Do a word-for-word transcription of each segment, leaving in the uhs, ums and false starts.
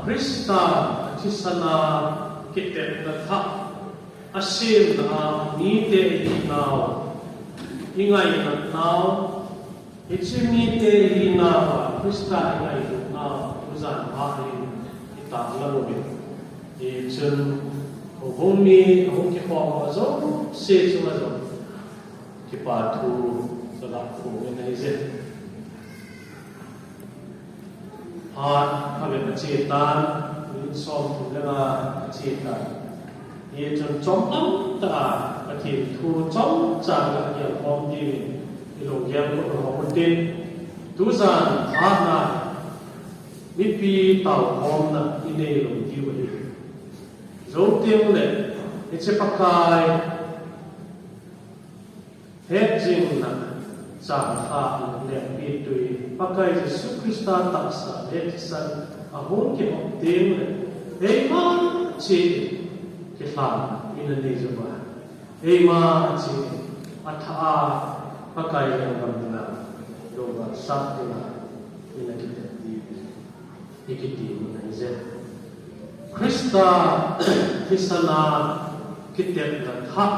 Christa athisana kitepna thah, asemna a mite ihinau, ingainatnau, hiche mite ihinau a Christa ingailutnau tujan pha in itahlang uvin. Hichun houbung mi ahung kikhom ho jouse chunga jong kipa thu kaga phong in ahije. Phat phabep ache tan, minute somthum le nga ache tan. Hichun chomlam tah a Pathen thu chomcha gel khom diuvin ilunggel khom utin, tujan phat a mipi taokhomna inei lou diu ahi. Jou tengle hiche Pakai hetjingna, changkhahna, lengpitwi, Pakai Jesu Christa tahsa le thisan ahung kihop tengle, eima cheh in kilhanna ina nei jouva, eima cheh in athah a Pakai lenggam dinga lungvai sah dinga ina kitep diu ikiti u ahije. Christa thisana kitepna thah,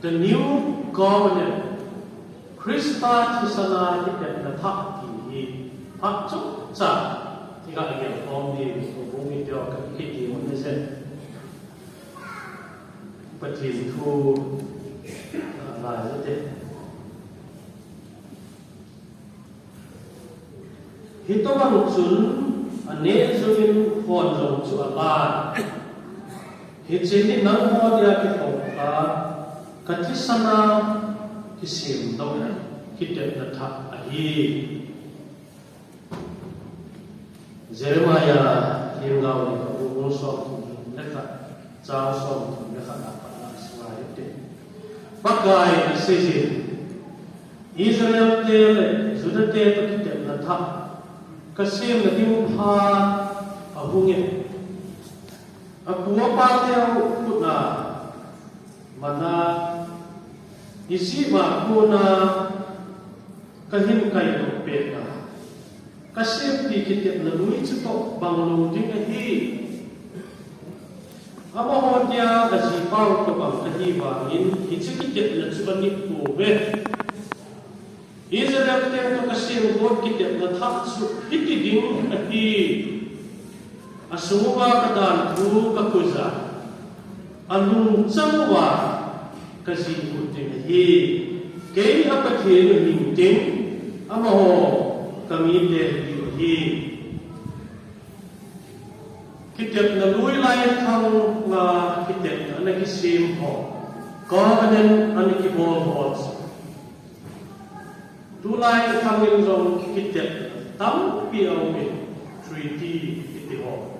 the new covenant. Christa thisana kitepna thah ti hi phat chomcha iga gel khom diu houbung mite ho ikiti u ahije. Pathen thu, ah, ngai ute. Hitobang chun aneh jouvin khon jong chu alan. Hiche hi nangho dia kithopna, kathisana kisemdoh kitepna thah ahi. Jeremiah themgao lekhabu bung somthum le khat, chang somthum le khat a pat a sunga hiti. Pakai in aseiyin, Israel te le Judah te toh kitepna thah kasem nading phat ahungin, apu apateu khut a manna, Egypt a kona kahin kaidoh pet a, kasempi kitepna lui chutoh bang lou ding ahi. Amaho dia ajipau tobang kahi vangin, hiche kitepna chu anit pouve. Israel te toh kasem got kitepna thah chu hiti ding ahi. Asung uva kadan thu kakoija, alungchang uva kajih got ding ahi. Kei a Pathen u hing ting, amaho kamite ahiu ahi. Kitepna lui lai thang a kitepna ana kisem ho, covenant ana kibol ho chu, tulai thangin jong kitepna tampi aumin, treaty kiti ho.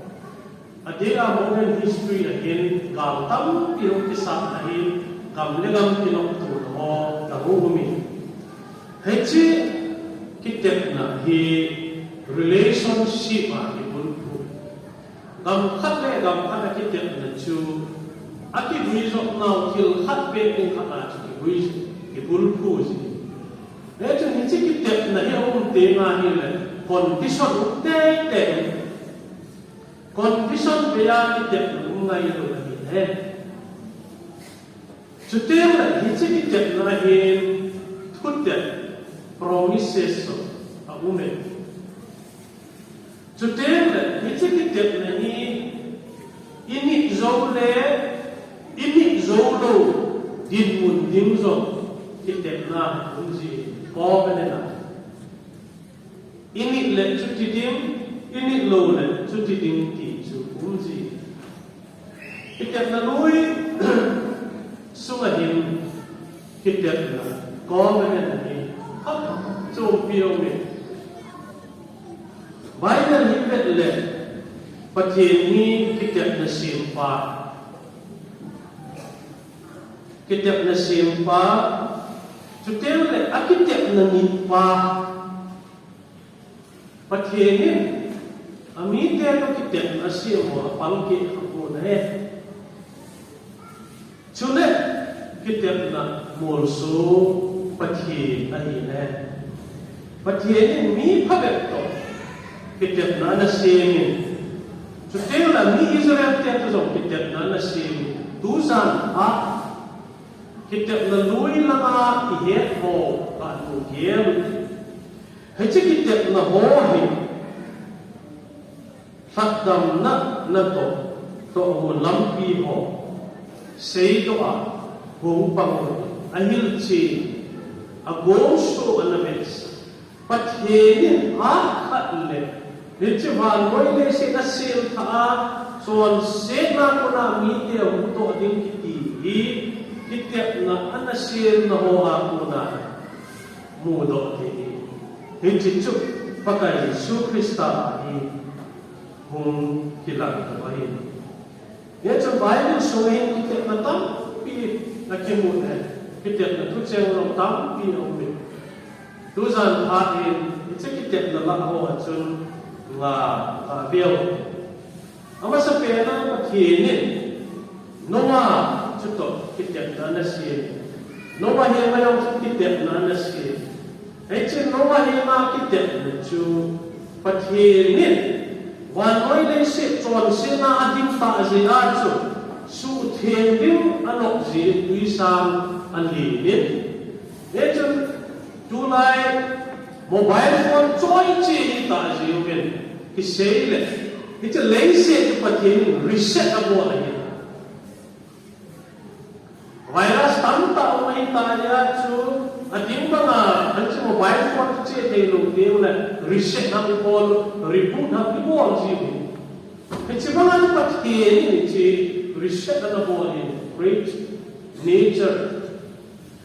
Adeh a modern history a hin gal tampi hung kisat ahin, gam le gam kinoptona ho tahu umin. Hiche kitepna hi relationship a kibulphu. Gam khat le gam khat a kitepna chu, akiguijopnau thil khat beh ding khat a chu kigui, kibulphu ji. Hichun hiche kitepna hi aum teng ahile, condition um teitei. Condition beiya kitepna um ngailou ahi. Chuteng le hiche kitepna hin thutep, promises jong aume. Chuteng le hiche kitepna hi init jou le init jou lou dinmun ding jong kitepna um ji, covenant a. Init le chuti ding, init lou le chuti ding ti chu um ji. Kitepna lui sunga hin kitepna, covenant hi apha chompi aume. Bible hi vet le Pathen hi kitepna sempa, kitepna sempa, chuteng le akitepna nitpa. Pathen in amite toh kitepna asem ho apalkeh khapon ahi. Chule kitepna molso Pathen ahi. Pathen in mi phabep toh kitepna ana semin, Chuteng le mi Israel te toh jong kitepna ana sem. Tujan a kitepna lui langa ihet ho kahin gel u. Hiche kitepna ho hi lhatdamna natoh, toh lampi ho seidoh a hung pang u. Ahilchen, agolso ana vetsah. Pathen in akhat le, hiche vannoi leiset asemthah a, chonsetna kona mite huhdoh ding kiti hi, kitepna ana semna hoa kona mudoh thei. Hiche chu Pakai Jesu Christa a hi hung kilangto ahi. Hiche Bible sunga hin kitepna tampi akimu e, kitepna thucheng jong tampi aume. Tujan phat hin hiche kitepna lah hoa chun nga, nga veu. Amasapen a Pathen in Noah chutoh kitepna ana sem. Noah henga jong chu kitepna ana sem. Hiche Noah henga kitepna chu Pathen in vannoi leiset chonsetna ading tah jeh a chu suhtheng ding anop jeh in twisang alen in. Hichun tulai mobile phone choi cheh ahitah jeh uvin kisei le, hiche leiset chu Pathen in reset abol ahi. Virus tamtah um ahitah jeh a chu, ading banga, hiche mobile phone cheh theilou teng le, reset ham ibol, reboot ham ibol jiu. Hiche banga chu Pathen in hiche reset ana bol in, create nature.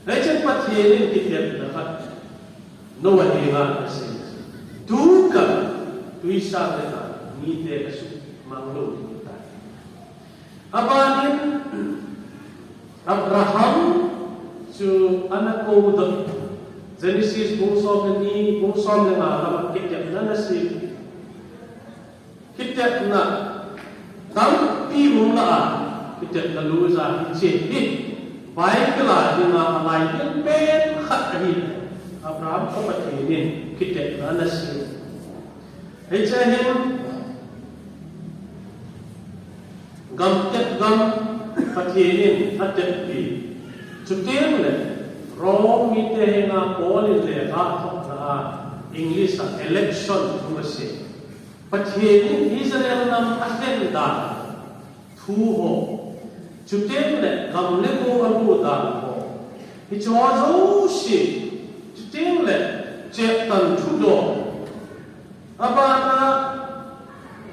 Hichun Pathen in kitepna khat Noah henga asei. Tukal, twisang le a mite kasumang lou ding ahitai. Abanin Abraham chu ana koudoh. Genesis bung som le ni, bung som le nga lama kitepna ana sem. Kitepna tampi um lah a, kitepna lui ja hiche hi Bible a dinga alai pen khat ahi. Abraham toh Pathen in kitepna ana sem. Hiche hin gamtep gam Pathen in ateppi. Chuteng le Rome mite henga Paul in lekha athotna a English a election thu asei. Pathen in Israel nam alhen dan thu ho, chuteng le gam le go ago dan ho, hiche ho jouse, chuteng le cheptan thudol, abana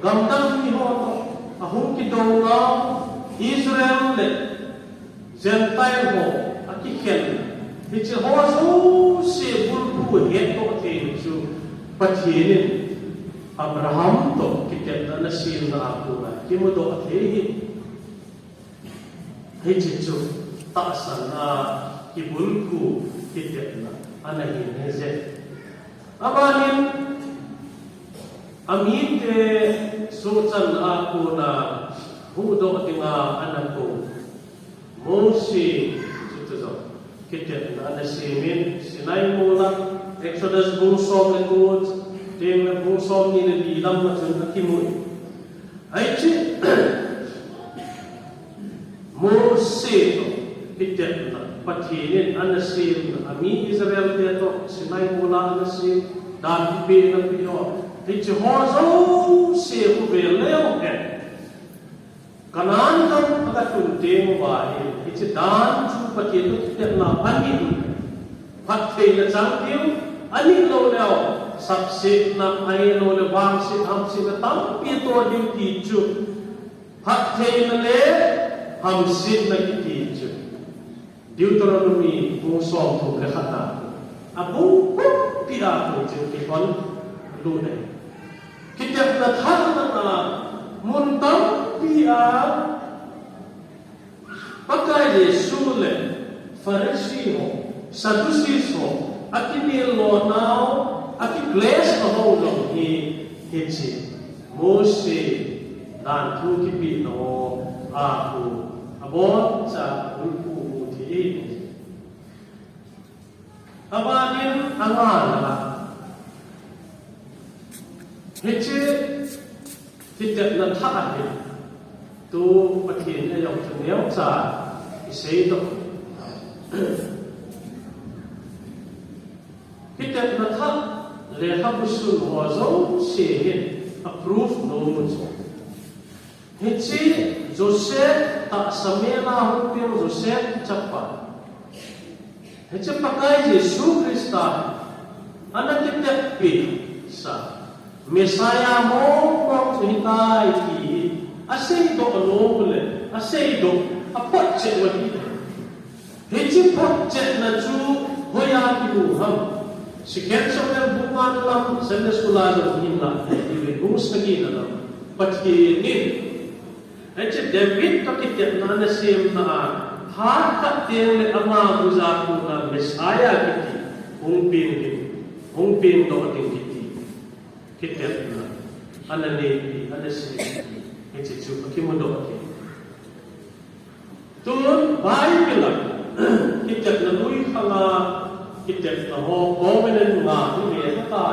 gamdang mi ho toh ahung kidouna, Israel le Gentile ho akikhen, hiche ho jouse bulphu hetdoh thei chu Pathen in Abraham toh kitepna ana semna a kona kimudoh thei ahi. Hiche chu tahsan a kibulphu kitepna ana hi ahi je. Abanin amite sohchanna a kona huhdoh dinga ana kou Mose, chuti jong kitepna ana semin, Sinai mol a, Exodus bung som le ko, chuteng le bung somni le li lam a chun akimun. Hiche Mose toh kitepna, Pathen in ana semna, ami Israel te toh Sinai mol a ana sem, dan kipehna pe ho, hiche ho jouse khu ve leu hen, Canaan gam aga lhun teng uva hin, hiche dan chu Pathen toh kitepna anit u, phattheina chang diu, anit lou leh, sapsetna ahilou le vangset hamsetna tampi atoh diu ti chu, phattheina le hamsetna kiti chu Deuteronomy bung somthum le khat a, abung pumpi a hiche chu kilhon lut ahi. Kitepna thalhang a mun tampi a Pakai Jesu le Pharisee ho, Sadducees ho, akinel lonau, akiclash nau jong hi, hiche Mose dan thu kipehna ho a khu aboncha bulphu mu thei ahi. Abanin angana, hiche Kitepna thah ahi. Tu Pathen in ajong chu neocha isei doh. Kitepna thah lekhabu sun ho jouse hin approve nom u chu. Hiche Joseph tahsa mela hung peng Joseph chapa. Hiche Pakai Jesu Christa ana kiteppi sa. Messiah mong mong chu hitai ti asei doh nom le asei doh aphot cheh u ahi. Hiche photchetna chu hoiya kimu ham? Second Samuel bung nga na lam Sunday school a jong hin la, ive bung sagi na lam. Pathen in, hiche David toh kitepna ana semna a, phat khat teng le ama guja kona Messiah kiti, hung peng ding, hung pengdoh ding kiti. Kitepna ana neipi, ana sempi, hiche chu akimudoh ahi. Tun Bible a kitepna lui khanga kitepna ho covenant nga hi ve kha ta.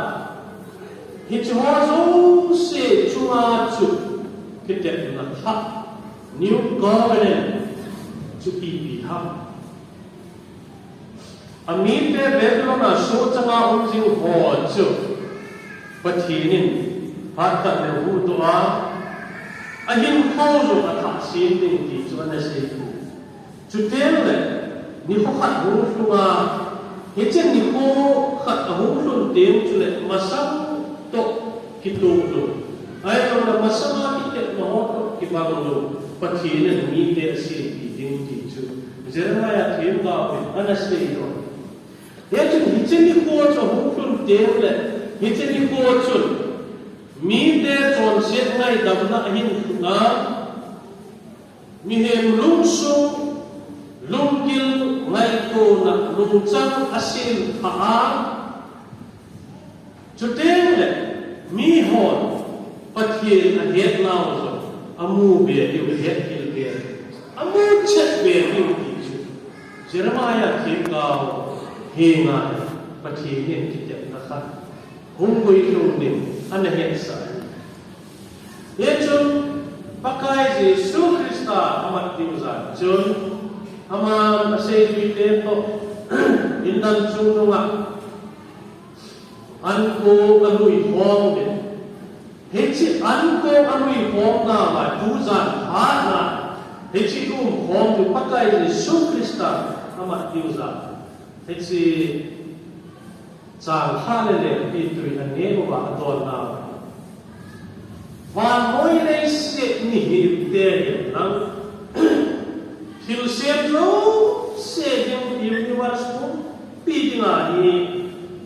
Hiche ho jouse chunga chu kitepna thah, New Covenant chu ipi ham? Amite Babylon a soh changa um jing ho chu Pathen in phat khat le huhdoh a, ahinkho jong athah sem ding ti chu ana sei u. Chuteng le, nikho khat hunglhung a, hiche nikho khat ahunglhun teng chule masang toh kitoh lou. Ahilou le masanga kitepna ho toh kibang lou. Pathen in mite asempi ding ti chu Jeremiah themgao in ana sei u. Hichun hiche nikho chu ahunglhun teng le, hiche nikho chun mite chonset ngaidamna ahin lhun a, mihem lungsung, lunggil ngaitona lungchang asem pha a, chuteng le mihon Pathen ahet nau jong amu be diu, ahet khel be diu, amu chet be diu ti chu Jeremiah themgao henga Pathen in kitepna khat hung guilhung ding ana hetsah ahi. Hichun Pakai Jesu Christa amat diu jan chun, aman aseipite toh indan chungnunga ankong alui hong ding. Hiche ankong alui hong nauva tujan phat na, hiche um hong chu Pakai Jesu Christa amat diu jan. Hiche Chang khat le lengpitwi aneh uva adon nau. Vannoi leiset mihemte hin lang thilsem jouse ding universe pumpi dinga hi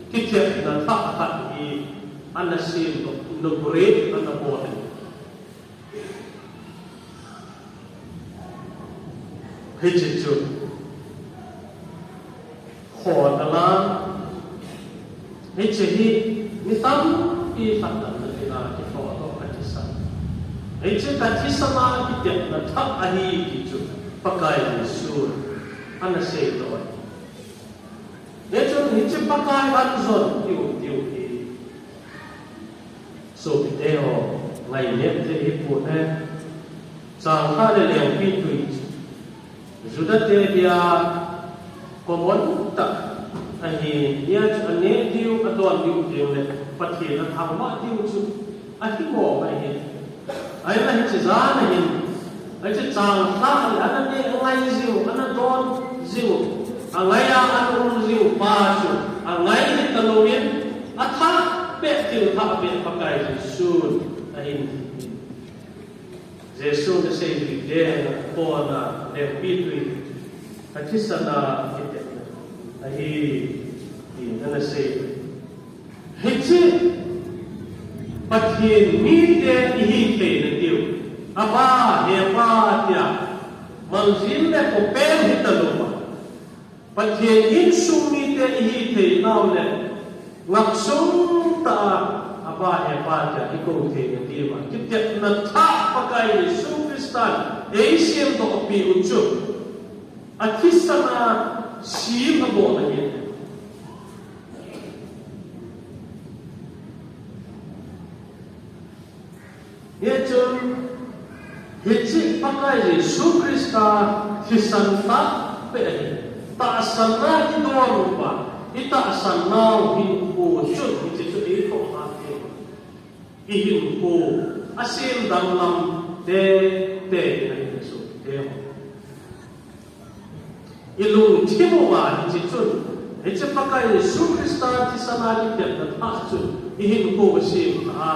kithepna thah khat hi ana sem, inaugurate ana bol. Hiche chu khon alang. Hiche hi mi tampi lhatdamna dinga kithodoh a kisan. Hiche kathisana kitepna thah ahi ti chu Pakai Jesu ana seidoh. Hichun hiche Pakai anjon tiu tiu hi. Sopite ho, ngainepte hipon e. Chang khat le lengpitwi chu Judate dia common tah ahi, hia chu aneh diu, adon diu teng le Pathen athangvah diu chu ahi mong ahi. Ahinla hiche jan ahin, hiche chang khat le ana neh angai jiu, ana don jiu, angai a ana um jiu pa chu angai hita louvin, athah beh, thil thah beh Pakai Jesun ahin. Jesun asei thei te, kona lengpitwi kathisana kitepna ahi, tin ana sei. Hiche Pathen mite ihi theina diu, Abba, Hepa tia mangjil le kopen hita louva, Pathen insung mite ihi thei nau le ngaisang tah a Abba, Hepa tia ikou theina diuva kitepna thah Pakai Jesu Christan eisemdoh pi u chu athisana sem abol ahi. Hichun, hiche Pakai Jesu Christa thisan tahbeh ahi. Tahsanna kidon uva, itahsanna u hinkho chun, hiche chu eikhoh hate. Ihinkho, asem danglam tete ahi chu. Ilungthim uva hiche chun, hiche Pakai Jesu Christa thisan a kitepna thah chun, ihinkho asem a,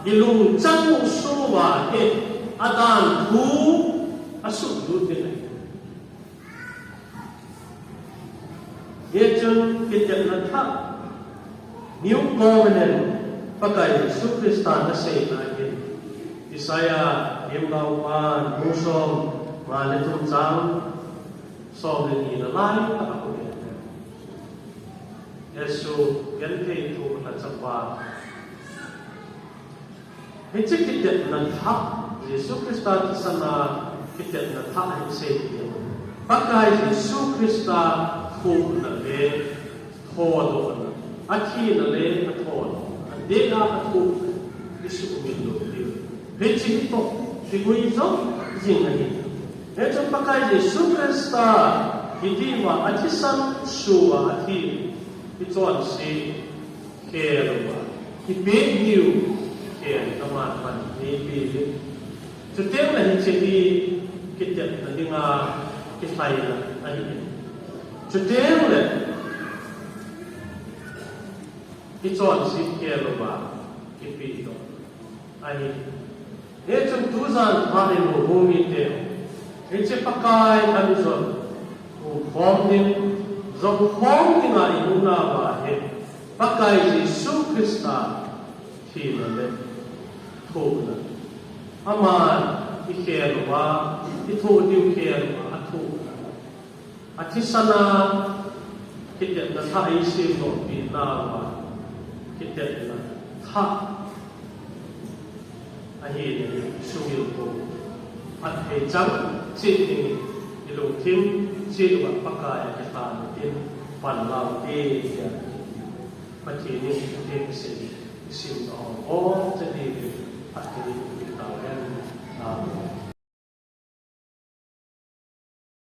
ilungchang u sung uva hi, adan thu asuhlut ding ahi. Hichun kitepna thah, New Covenant, Pakai Jesu Christa in aseina ahi. Isaiah, Limnau pan, bung som, nga le thum chang, som le ni na lai tah a koi. Jesu, genthei thu lhacha pa. Hiche kitepna thah, Jesu Christa thisan a kitepna thah hi isei ti. Pakai Jesu Christa thohna le thodohna. Athina le athodohna. Adeh a athohna. Isuhmil lou diu. Hiche hi toh, tigui jong jing ahi. Hichun Pakai Jesu Christa, hiti uva athisan sung a athi. Ichonse khel uva, kipeh diu khel aman pan eipeh e. Chuteng le hiche hi kitepna dinga kilhaina ahi. Chuteng le ichonse khel uva kipeh doh ahi. Hichun tujan phat in hung mite, hiche Pakai amin jong, hung khom ding, jong khom dinga ihung nauva hi, Pakai Jesu Christa thina le thohna. Aman ikhel uva, ithoh diu khel uva, athohna. Athisan a kitepna thah eisem doh pi nauva, kitepna thah ahi, sumil ko. Phatthei chang cheh ding, ilungthim cheh uva Pakai a kitepna tin pan lau te tia. Pathen in thuteng sei, isim doh ho, cha ding, phatthei ding, tao hen, tao.